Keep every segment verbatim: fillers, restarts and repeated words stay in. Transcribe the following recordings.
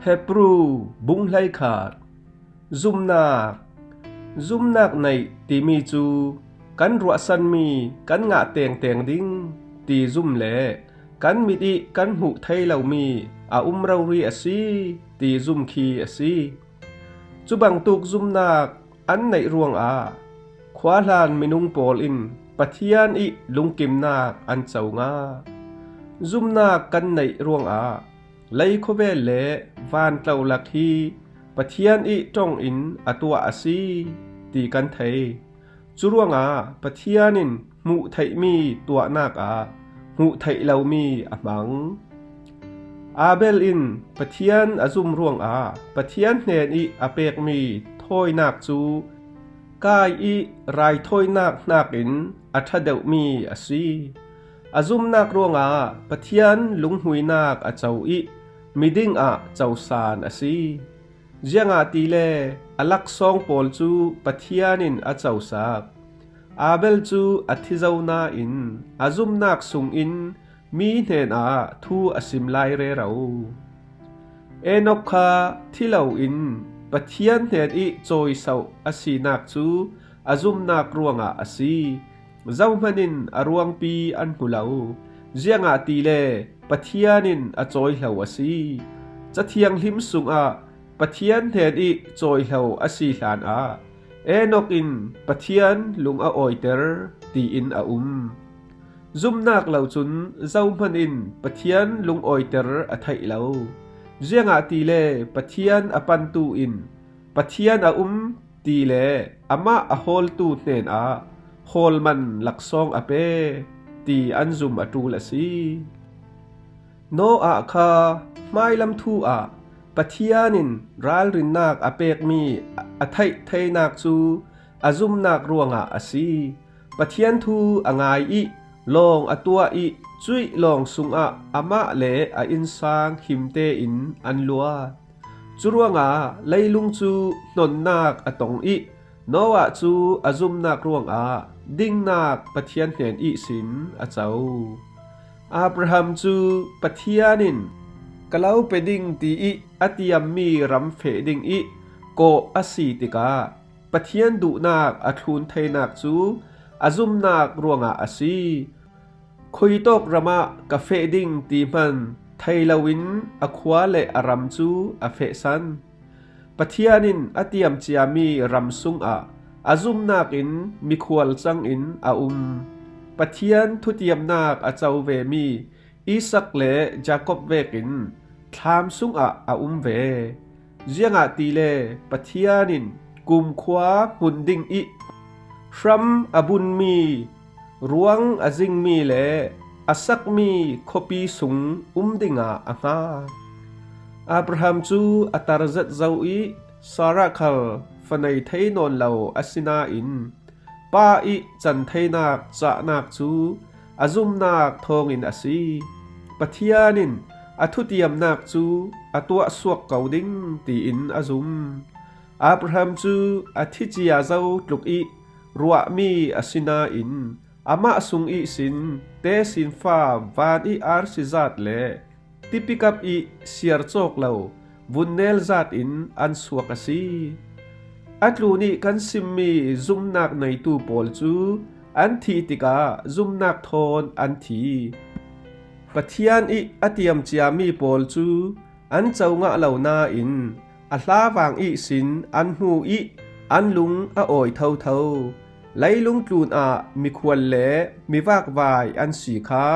Hebru bung hleikhat. Zumnak. Zumnak neih timi cu kan ruahsanmi kan ngah tengteng ding ti zum le kan mit ih kan hmuh thei lomi a um rori a si ti zum khi a si. Cubangtuk zumnak an neih ruangah khuahlan minung pawl in Pathian ih lungkimnak an co ngah. Zumnak kan neih ruangah lei khuavel le vantlo lak hi Pathian ih ṭong in a tuah a si ti kan thei. Curuangah Pathian in hmuh theihmi tuahnak ah hmuh theih lomi a hmang. Abel in Pathian a zum ruangah Pathian hnen ih a pekmi thawinak cu Kain ih raithawinak hnakin a ṭha deuhmi a si. A zumnak ruangah Pathian lunghmuinak a co ih miding ah cosan a si. Ziangahtile a laksawng pawl cu Pathian in a cosak. Abel cu a thi zo nain a zumnak sungin mi hnenah thu a sim lai rero. Enok kha thi loin Pathian hnen ih cawisoh a sinak cu a zumnak ruangah a si. Zohman in a ruangpi an hmu lo, ziangahtile Pathian in a cawihlo a si. Cathianghlim sungah Pathian hnen ih cawihlo a si hlanah Enok in Pathian lung a awiter tiin a um. Zumnak lo cun zohman in Pathian lung awiter a theih lo, ziangahtile Pathian a pantu in Pathian a um ti le amah a hawltu hnenah hawlman laksawng a pe ti an zum a ṭul a si. Noah kha hmailam thu ah Pathian in ralrinnak a pekmi a theih theinak cu a zumnak ruangah a si. Pathian thu a ngai ih lawng a tuah ih cuih lawng sungah amah le a innsang him tein an luat. Curuangah leilung cu hnonnak a tong ih Noah cu a zumnak ruangah dingnak Pathian hnen ihsin a co. Abraham cu Pathian in ka lo pe ding tiih a tiammi ram feh ding ih kawh a si tikah Pathian duhnak a thlun theinak cu a zumnak ruangah a si. Khuitawk ram ah ka feh ding ti hman thei loin a khua le a ram cu a fehsan. Pathian in a tiam ciami ram sungah a zumnak in mikhual cangin a um. Pathian thutiamnak a co vemi Isak le Jakob vekin thlam sungah a um ve. Ziangahtile Pathian in kumkhua hmun ding ih hram a bunmi, ruang a zingmi le a sakmi khuapi sung um dingah a hngak. Abraham cu a tar zet zo ih Sarah khal fa nei thei nawn lo a si nain pa ih can theinak cahnak cu a zumnak thawngin a si. Pathian in a thutiamnak cu a tuahsuak ko ding tiin a zum. Abraham cu a thi cia zo tluk ih ruahmi a si nain amah sung ihsin tesinfa van ih arsi zat le tipikap ih siar cawk lo vunnel zat in an suak a si. A tlun ih kan simmi zumnak neitu pawl cu an thih tikah zumnak thawn an thi. Pathian ih a tiam ciami pawl cu an co ngah lo nain a hlavang ihsin an hmu ih an lung a awi thotho. Leilung tlun ah mikhual le mivakvai an si kha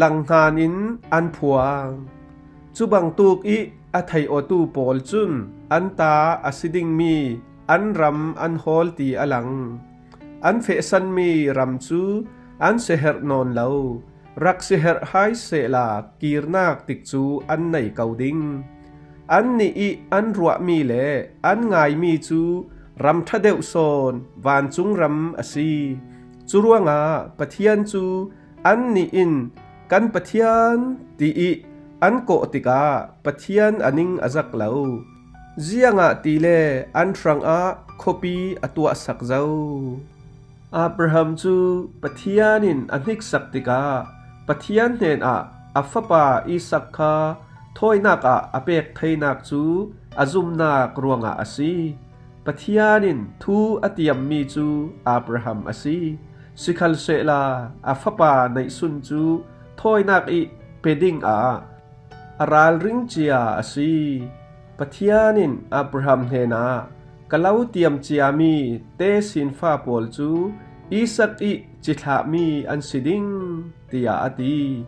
langhngan in an phuang. Cubangtuk ih a theih awtu pawl cun an ta a si dingmi an ram an hawl ti a lang. An fehsanmi ram cu an siaherh nawn lo. Rak siaherh hai sehla kirnak tikcu an nei ko ding. Annih ih an ruahmi le an ngaimi cu ram ṭha deuh sawn vancung ram a si. Curuangah Pathian cu annih in kan Pathian tiih an kawh tikah Pathian a ning a zak lo. Ziangahtile an hrangah khuapi a tuahsak zo. Abraham cu Pathian in a hniksak tikah Pathian hnenah a fapa Isak kha thawinak ah a pek theinak cu a zumnak ruangah a si. Pathian in thu a tiammi cu Abraham a si. Sikhalsehla a fapa neihsun cu thawinak ih pe dingah a ralring cia a si. Pathian in Abraham hnenah, "Ka lo tiam ciami tesinfa pawl cu Isak ih cithlahmi an si ding," tiah a ti.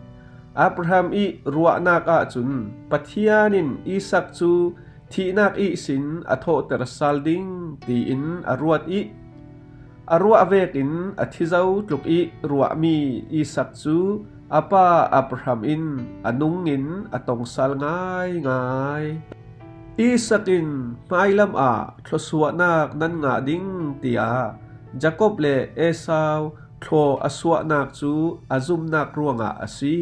Abraham ih ruahnak ahcun Pathian in Isak cu thihnak ihsin a thawhter sal ding tiin a ruat ih, a ruah vekin a thi zo tluk ih ruahmi Isak cu a pa Abraham in a nung in a tong sal ngaingai. Isak in hmailam ah thlawsuahnak nan ngah ding, tiah Jakob le Esau thlaw a suahnak cu a zumnak ruangah a si.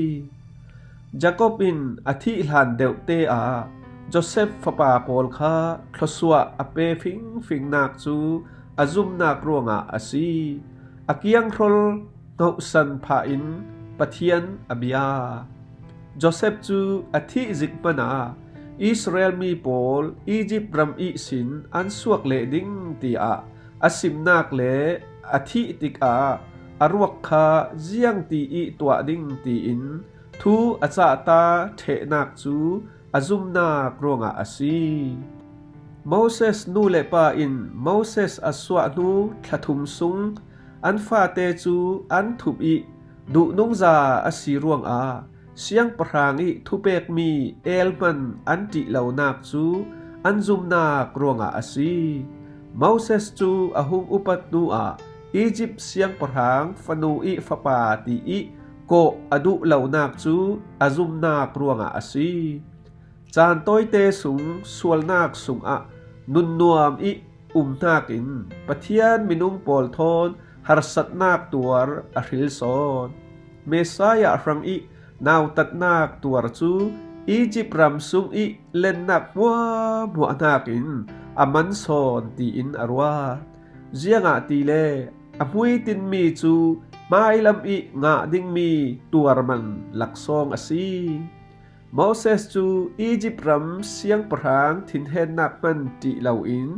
Jakob in a thih hlan deuhte ah Josef fapa pawl kha thlawsuah a pe fingfingnak cu a zumnak ruangah a si. A kianghrawl hnohsan phah in Pathian a bia. Josef cu a thih zik hmanah Israel mi pawl Izipt ram ihsin an suak leh ding, tiah a simnak le a thih tikah a ruak kha ziangti ih tuah ding tiin thu a cahta ṭhehnak cu a zumnak ruangah a si. Moses nu le pa in Moses a suah hnu thla thum sung an fate cu an thup ih duhnungza a si ruangah siangpahrang ih thupekmi el hman an ṭih lonak cu an zumnak ruangah a si. Moses cu a hung upat hnu ah Izipt siangpahrang fanu ih fapa ti ih kawh a duh lonak cu a zumnak ruangah a si. Caan tawite sung sualnak sungah nunnuam ih um hnakin Pathian minung pawl thawn harsatnak tuar a hril sawn. Messiah hrang ih nautatnak tuar cu Izipt ram sung ih lennak hmuahhmuah hnakin a man sawn tiin a ruat. Ziangahtile a hmuitinmi cu hmailam ih ngah dingmi tuar man laksawng a si. Moses cu Izipt ram siangpahrang thinhennak hman ṭih loin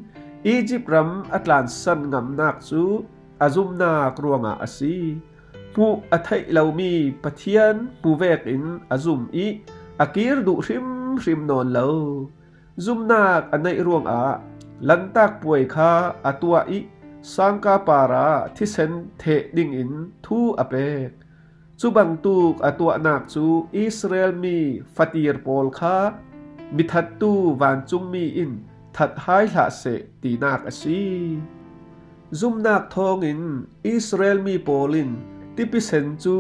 Izipt ram a tlansan ngamnak cu a zumnak ruangah a si. Hmuh a theih lomi Pathian hmu vekin a zum ih a kir duh hrimhrim nawn lo. Zumnak a neih ruangah lantak puai kha a tuah ih sangka parah thisen theh dingin thu a pek. Cu bangtuk a tuahnak cu Israel mi fatir pawl kha mithattu vancungmi in that hai hlah seh tinak a si. Zumnak thawngin Israel mi pawl in tipisen cu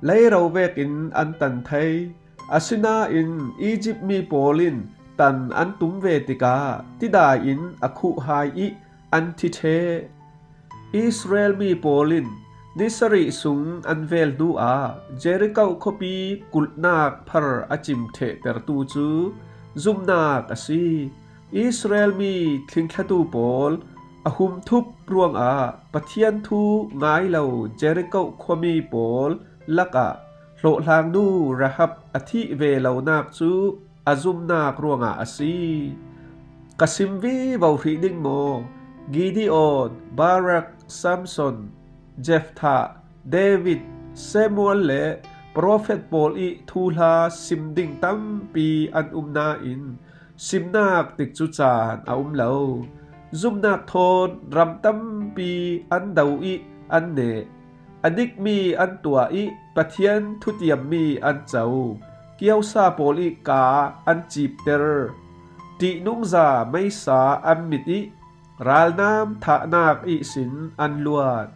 leiro vekin an tan thei. Asinain Izipt mi pawl in tan an tum ve tikah tidai in a khuh hai ih an thi ṭheh. Israel mi pawl in ni sarih sung an vel hnu ah Jeriko khuapi kulhnak phar a cim ṭhehtertu cu zumnak a si. Israel mi thlingthlatu pawl a humthup ruangah Pathian thu ngai lo Jeriko khuami pawl lakah hlawhhlangnu Rahab a thih ve lonak cu a zumnak ruangah a si. Ka sim vivo hrih ding maw? Gideon, Barak, Samson, Jephthah, David, Samuel le profet pawl ih thuhla sim ding tampi an um nain simnak tikcu caan a um lo. Zumnak thawn ram tampi an do ih an neh. A dikmi an tuah ih Pathian thutiammi an co. Kiosa pawl ih ka an cipter. Ṭihnungza meisa an mit ih ralnam thahnak ihsin an luat.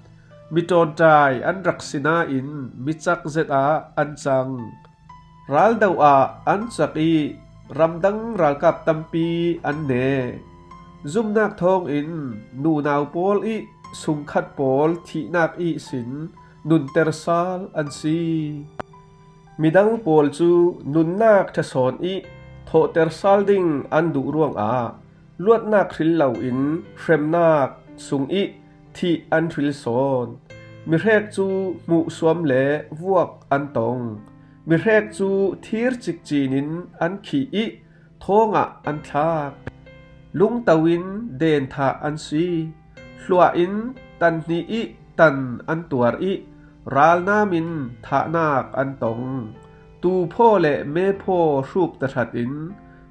Mi ṭawnṭai an rak si nain mi cak zet ah an cang. Raldo ah an cak ih ramdang ralkap tampi an neh. Zumnak thawngin nunau pawl ih sungkhat pawl thihnak ihsin nunter sal an si. Midang pawl cu nunnak ṭha sawn ih thawhter sal ding an duh ruangah luatnak hril loin hremnak sung ih thih an hril sawn. Mihrek cu hmuhsuam le vuak an tong. Mi hrek cu thir cikcin in an khih i thawng ah an thlak. Lungto in denthah an si. Hluah in tanhnih i tan an tuar i ralnam in thahnak an tong. Tuuphaw le mephaw hruk tahratin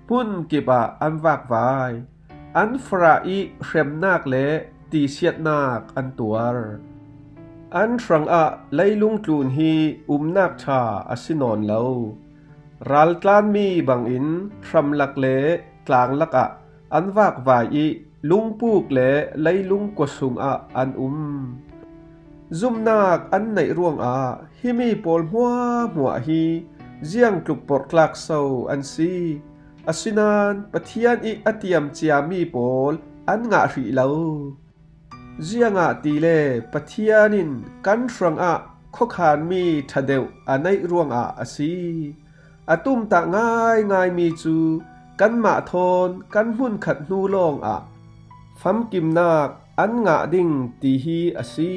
hmun kip ah an vakvai. An farah i hremnak le tisiatnak an tuar. An hrangah leilung tlun hi umnak ṭha a si nawn lo. Raltlanmi bangin hramlak le tlanglak ah an vakvai i lungpuk le leilung kua sungah an um. Zumnak an neih ruangah himi pawl hmuahhmuah hi ziangtluk porhtlak so an si. Asinain Pathian i a tiam ciami pawl an ngah hrih lo. Ziangahtile Pathian in kan hrangah khuakhanmi ṭha deuh a neih ruangah a si. A tumtah ngaingaimi cu kanmah thawn kan hmunkhat hnu lawngah famkimnak an ngah ding ti hi a si.